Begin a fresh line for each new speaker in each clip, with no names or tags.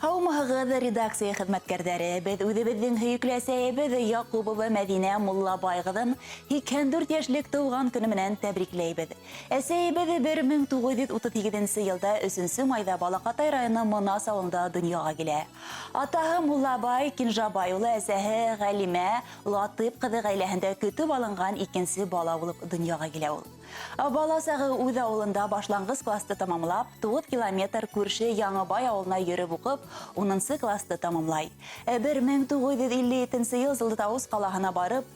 Һаумыһығыҙ, редакция хеҙмәткәрҙәре! Беҙ үҙебеҙҙең һөйөклө әсәйебеҙ Яҡупова Мәҙинә Муллабай ҡыҙын 84 йәшлек тыуған көнө менән тәбрикләйбеҙ. Әсәйебеҙ 1938 нсе йылда өсөнсө майҙа Балаҡатай районы Монас ауылында донъяға килә. Атаһы Муллабай Кинжабай улы, әсәһе Ғәлимә Латыйп ҡыҙы ғаиләһендә көтөп алынған икенсе бала булып донъяға килә ул. Бала сағы үҙ ауылында башланғыс класты тамамлап, 9 километр күрше Яңыбай ауылына йөрөп уҡып, 10 класты тамамлай. 1957 йыл Златоуст ҡалаһына барып,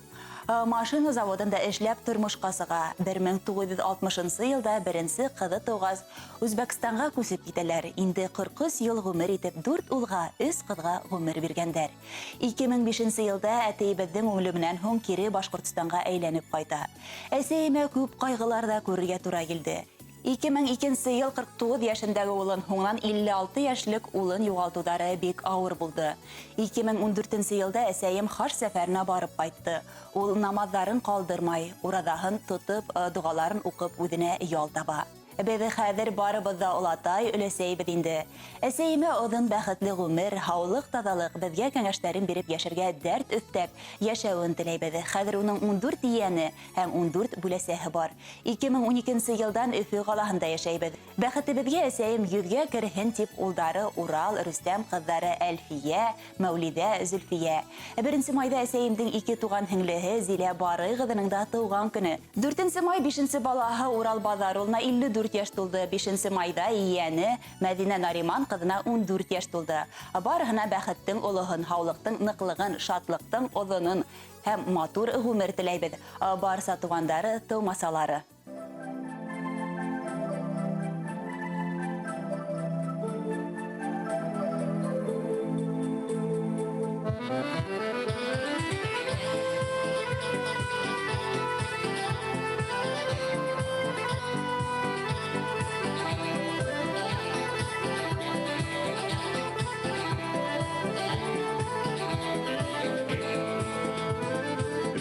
машина заводында эшләп тормошҡа сыға. 1960 йылда беренсе ҡыҙы тыуғас, Үзбәкстанға күсеп китәләр. Инде 43 йыл ғүмер итеп, дүрт улға, өс ҡыҙға ғүмер биргәндәр. 2005 йылда әтейебеҙҙең үлеменән һуң кире Башҡортостанға әйләнеп ҡайта. Әсәйемә күп ҡайғылар ҙа күрергә тура килде. 2002 йыл 49 йәшендәге улын, һуңынан 56 йәшлек улын юғалтыуҙары бик ауыр булды. 2014 йылда әсәйем хаж сәфәренә барып ҡайтты. Ул намаҙҙарын ҡалдырмай, ураҙаһын тотоп, доғаларын уҡып үҙенә ял таба. Беҙ хәҙер барыбыҙ ҙа олатай, өләсәйбеҙ инде. Әсәйемә оҙон бәхетле ғүмер, һаулыҡ, таҙалыҡ, беҙгә кәңәштәрен биреп йәшәргә дәрт өҫтәп йәшәүен теләйбеҙ. Хәҙер уның 14 ейәне һәм 14 бүләсәһе бар. 2012 йылдан Өфө ҡалаһында йәшәйбеҙ. Бәхетебеҙгә әсәйем йөҙгә керһен тип улдары Урал, Рөстәм, ҡыҙҙары Әлфиә, Мәүлиҙә, Зөлфиә. Беренсе майҙа әсәйемдең ике туған һеңлеһе Зилә Барый ҡыҙының да тыуған көнө. Дүртенсе май бишенсе балаһы Урал Баҙар улына 54 йәш тулды. Бишенсе майҙа ейәне Мәҙинә Нариман ҡыҙына 14 йәш тулды. Барыһына бәхеттең олоһон, һаулыҡтың ныҡлығын, шатлыҡтың оҙонон һәм матур ғүмер теләйбеҙ. Барса туғандары, тыумасалары.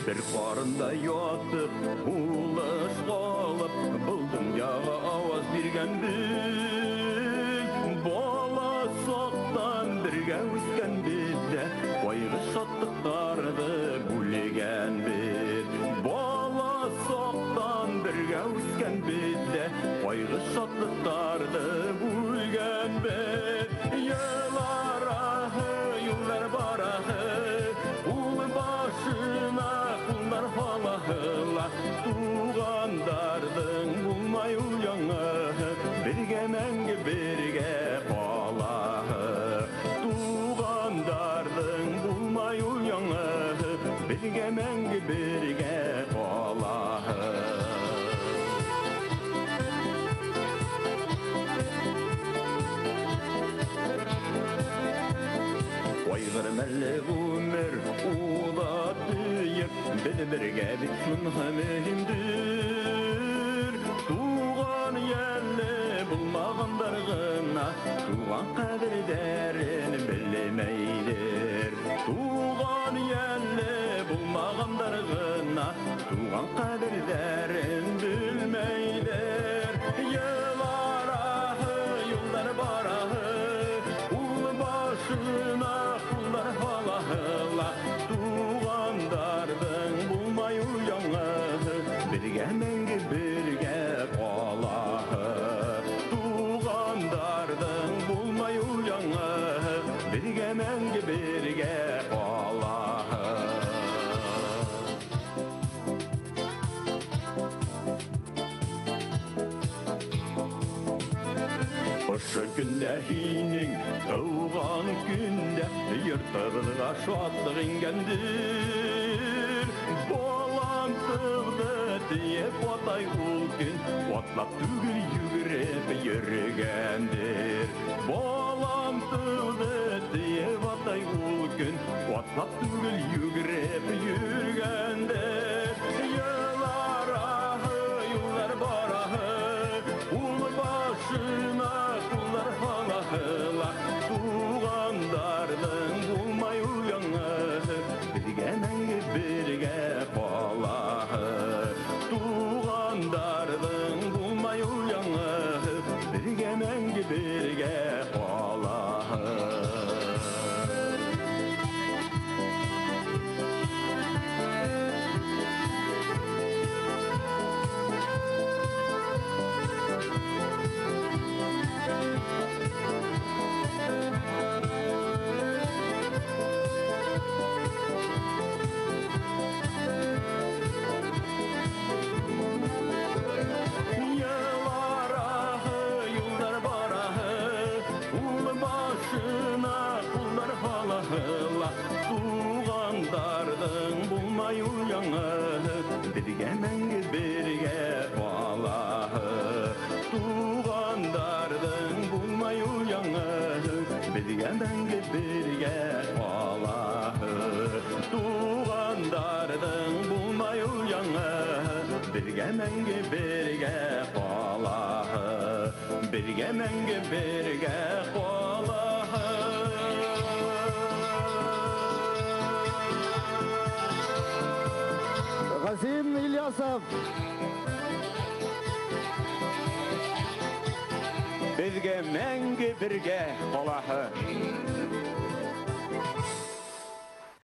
Бер ҡарында ятып, һулыш алып, был донъяға ауаз биргәнбеҙ. Бала саҡтан бергә үҫкәнбеҙ ҙә, ҡайғы шатлыҡтарҙы бүлгәнбеҙ. Бала саҡтан бергә үҫкәнбеҙ ҙә, ҡайғы шатлыҡтарҙы бүлгәнбеҙ. Йыл араһы, юлдар бараһы, ул башына ҡулдар һалаһы ла, туғандарҙың булмай ул яңыһы, бергә мәңге бергә ҡалаһы. Туғандарҙың булмай ул яңыһы, бергә мәңге бергә ҡалаһы. Ҡайғырма әле ғүмер уҙа тиеп, беҙ бергә бит шунһы мөһимдер. Туған йәнле булмағандар ғына туған ҡәҙерҙәрен белмәйҙер. Туған йәнле булмағандар ғына туған ҡәҙерҙәрен белмәйҙер. Йыл араһы, юлдар бараһы, ул башына ҡулдар һалаһы ла, туғандарҙың булмай ул яңыһы, бергә мәңге бергә ҡалаһы. Туғандарҙың булмай ул яңыһы, бергә мәңге бергә ҡалаһы. Ошо көндә һинең тыуған көндә йортоғоҙға шатлыҡ ингәндер. Балам тыуҙы тиеп атай ул көн, атлап түгел йүгереп йөрөгәндер. Балам тыуҙы тиеп атай ул көн, атлап түгел йүгереп йөрөгәндер. Йыл араһы, юлдар бараһы, ул башына ҡулдар һалаһы ла, туғандарҙың булмай ул яңыһы, бергә мәңге бергә ҡалаһы. Туғандарҙың булмай ул яңыһы, бергә мәңге бергә ҡалаһы. Булаһы ла. Туғандарҙың булмай ул яңыһы, беҙгә мәңге бергә ҡалаһы. Туғандарҙың булмай ул яңыһы, беҙгә мәңге бергә ҡалаһы. Туғандарҙың булмай ул яңыһы, беҙгә мәңге бергә ҡалаһы. Беҙгә мәңге бергә ҡалаһы.
Газим Ильясов.
Беҙгә мәңге бергә ҡалаһы.